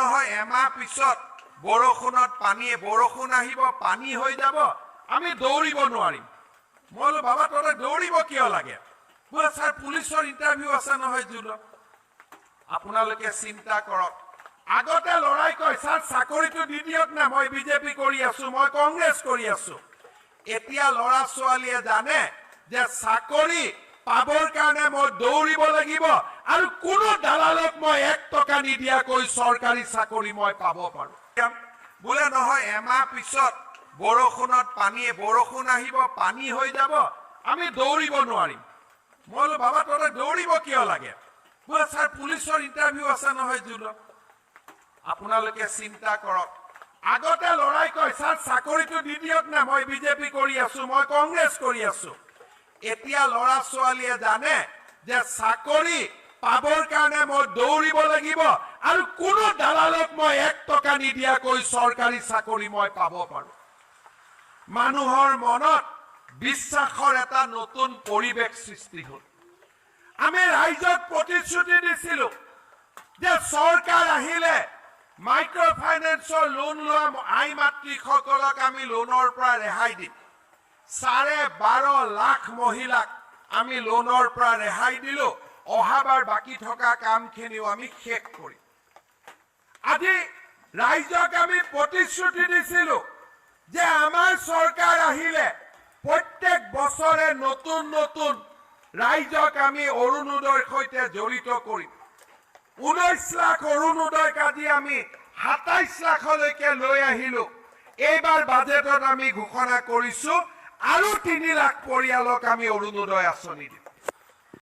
নহয়, এমাহ পিছত বৰষুণত পানী, বৰষুণ আহিব, পানী হৈ যাব, আমি দৌৰিব নোৱাৰিম। মই বোলো, বাবা, তহঁতে দৌৰিব কিয় লাগে? বোলে, ছাৰ, পুলিচৰ ইণ্টাৰভিউ আছে নহয় জুনত। আপোনালোকে চিন্তা কৰক, আগতে ল'ৰাই কয়, ছাৰ, চাকৰিটো দি দিয়ক না, মই বিজেপি কৰি আছো, মই কংগ্ৰেছ কৰি আছো। এতিয়া ল'ৰা ছোৱালীয়ে জানে যে চাকৰি পাবৰ কাৰণে মই দৌৰিব লাগিব আৰু কোনো দালালক মই 1 টকা নিদিয়াকৈ চৰকাৰী চাকৰি মই পাব পাৰো। বোলে, নহয়, এমাহ পিছত বৰষুণত পানী, বৰষুণ আহিব, পানী হৈ যাব, আমি দৌৰিব নোৱাৰিম। মই বোলো, বাবা, তহঁতে দৌৰিব কিয় লাগে? বোলে, ছাৰ, পুলিচৰ ইণ্টাৰভিউ আছে নহয় জুনত। আপোনালোকে চিন্তা কৰক, আগতে ল'ৰাই কয়, ছাৰ, চাকৰিটো দি দিয়ক না, মই বিজেপি কৰি আছো, মই কংগ্ৰেছ কৰি আছো। এতিয়া ল'ৰা ছোৱালীয়ে জানে যে চাকৰি পাবৰ কাৰণে মই দৌৰিব লাগিব আৰু কোনো দালালক মই 1 টকা নিদিয়াকৈ চৰকাৰী চাকৰি মই পাব পাৰো। মানুহৰ মনত বিশ্বাসৰ এটা নতুন পৰিৱেশ সৃষ্টি হ'ল। আমি ৰাইজক প্ৰতিশ্ৰুতি দিছিলো যে চৰকাৰ আহিলে মাইক্ৰ' ফাইনেন্সৰ লোন লোৱা আই মাতৃসকলক আমি লোনৰ পৰা ৰেহাই দিম। 12.5 লাখ মহিলাক আমি লোনৰ পৰা ৰেহাই দিলো। অহাবাৰ বাকী থকা কামখিনিও আমি শেষ কৰিম। আজি ৰাইজক আমি প্ৰতিশ্ৰুতি দিছিলো যে আমাৰ চৰকাৰ আহিলে প্ৰত্যেক বছৰে নতুন নতুন ৰাইজক আমি অৰুণোদয়ৰ সৈতে জড়িত কৰিম। 19 লাখ অৰুণোদয়ক আজি আমি 27 লাখলৈকে লৈ আহিলো। এইবাৰ বাজেটত আমি ঘোষণা কৰিছো, আৰু 3 লাখ পৰিয়ালক আমি অৰুণোদয় আঁচনি দিম।